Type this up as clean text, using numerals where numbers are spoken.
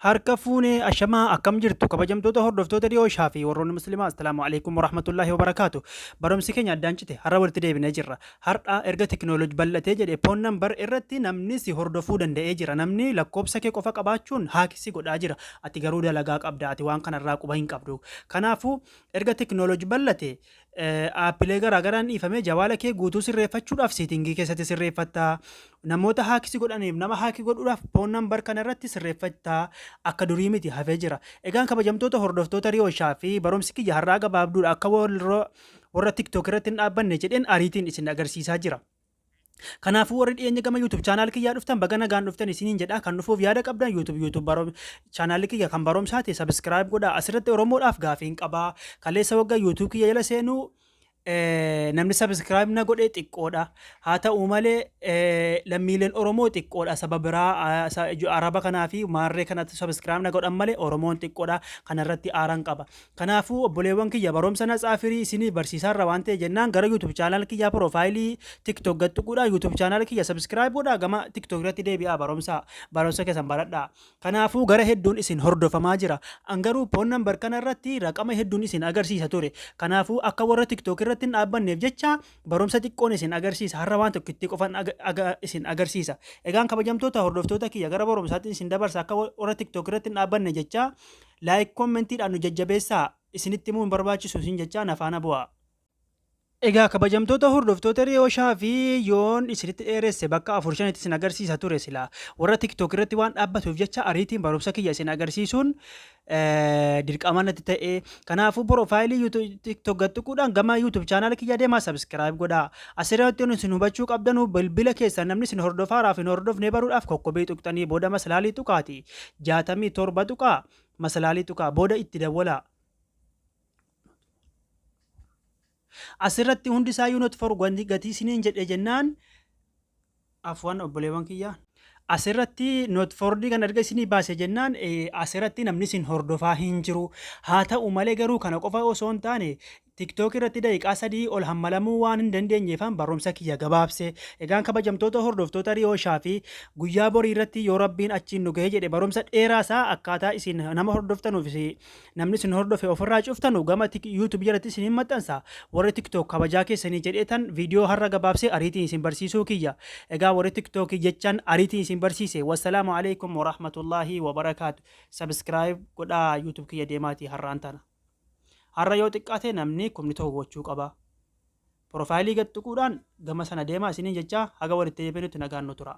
Harka fuune ashamaa akkam jirtu kabajamtoota hordoftoota dhiyoo shaa fi warroonni muslimaa, assalaamu alaikum warahmatullaahi wabarakaatu. Barumsi keenya addaan cite har'a walitti deebinee jirra. Har'a erga teknoolooji bal'atee jedhe phone number irratti namni si hordofuu danda'ee jira. Namni lakkoofsa kee qofa qabaachuun hack si godhaa jira. Ati garuu dalagaa qabda, ati waan kanarraa quba hin qabdu. Kanaafuu erga teknoolooji bal'ate aappilee garaagaraan dhiifamee jawaala kee guutuu sirreeffachuudhaaf setting keessatti sirreeffatta. Namoota hack si godhaniif, nama hack godhuudhaaf phone number kana irratti sirreeffatta. Akka durii miti, hafee jira. Egaan kabajamtoota hordoftoota Riyooshaa fi barumsi kiyya har'aa gabaabduudha. Akka warra TikTok irratti hin dhaabbanne jedheen ariitiin isin agarsiisaa jira. Kanaafuu warri dhiyeenya gama YouTube channel kiyyaa dhuftan baga nagaan dhuftan isiniin jedha. Kan dhufuuf yaada qabdan YouTube channelli kiyya kan barumsaati, subscribe godhaa. Asirratti Oromoodhaaf gaafii hin qabaa. Kaleessa waggaa YouTube kiyya jala seenuu namni subscribe na godhe xiqqoodha. Haa ta'u malee lammiileen Oromoo xiqqoodha. Saba biraa Araba kanaa fi maarree kanatti subscribe na godhan malee Oromoon xiqqoodha. Kanarratti aaran qaba. Kanaafuu obboleewwan kiyya, barumsa natsaa firii isinii barsiisaarra waan ta'e jennaan gara YouTube channel kiyyaa profile TikTok gattuquudha. YouTube channel kiyya subscribe godhaa, gama TikTok irratti deebi'aa, barumsa keessan baradhaa. Kanaafuu gara hedduun isin hordofamaa jira. An garuu phone number kana irratti raqama hedduun isin agarsiisa ture. Kanaafuu akka warra TikTok irratti hin dhaabbanneef jecha barumsa xiqqoon isin agarsiisa. Har'a waan tokkitti qofan isin agarsiisa. Egaan kabajamtoota hordoftoota kiyya, gara barumsaatti isin dabarsa. Akka warra TikTok irratti hin dhaabbanne jecha like, commentiidhaan nu jajjabeessaa, isinitti himuu hin barbaachisu isin jecha na faana bu'aa. Egaa kabajamtoota hordoftoota Riyooshaa fi yoon isinitti dheeresse bakka afur shanitti isin agarsiisa ture sila. Warra TikTok irratti waan dhaabbatuuf jecha ariitiin barumsa kiyya isin agarsiisuun dirqama natti ta'e. Kanaafuu profile TikTok gattuquudhaan gama YouTube channel kiyya deemaa, subscribe godhaa. Asirratti isin hubachuu qabdanu, bilbila keessan namni isin hordofaaraaf hin hordofne baruudhaaf kokkobii tuqxanii booda masalaalii tuqaati. 67 tuqaa, masalaalii tuqaa, booda itti dawwalaa. Asirratti hundi isaa not for gatii isiniin jedhe jennaan, afwan obboleewwan kiyya. Asirratti not fordii kan erga isinii baase jennaan asirratti namni isin hordofaa hin jiru. Haa ta'u malee garuu kana qofa osoo hin taane TikTok irratti daqiiqaa 3 ol hammalamuu waan hin dandeenyeefan barumsa kiyya gabaabse. Egaan kabajamtoota hordoftoota Riyooshaa fi guyyaa borii irratti yoo Rabbiin achiin nu gahee jedhe barumsa dheeraa isaa akkaataa isin nama hordoftanuuf namni isin hordofe ofirraa cuftanu gama YouTube jalatti isin hin maxxansa. Warri TikTok kabajaa keessanii jedheetan viidiyoo har'a gabaabsee ariitiin isin barsiisuu kiyya. Egaa warri TikTok jechaan ariitiin isin barsiise. Wassalaamu alaikum warahmatullaahi wabarakaatu. Subscribe godhaa, YouTube kiyya deemaatii har'aan tana. Har'a yoo xiqqaate namni 10,000 gochuu qaba. Profile gad tuquudhaan gama sana deemaa isiniin jechaa haga walitti deebinutti nagaan nu tura.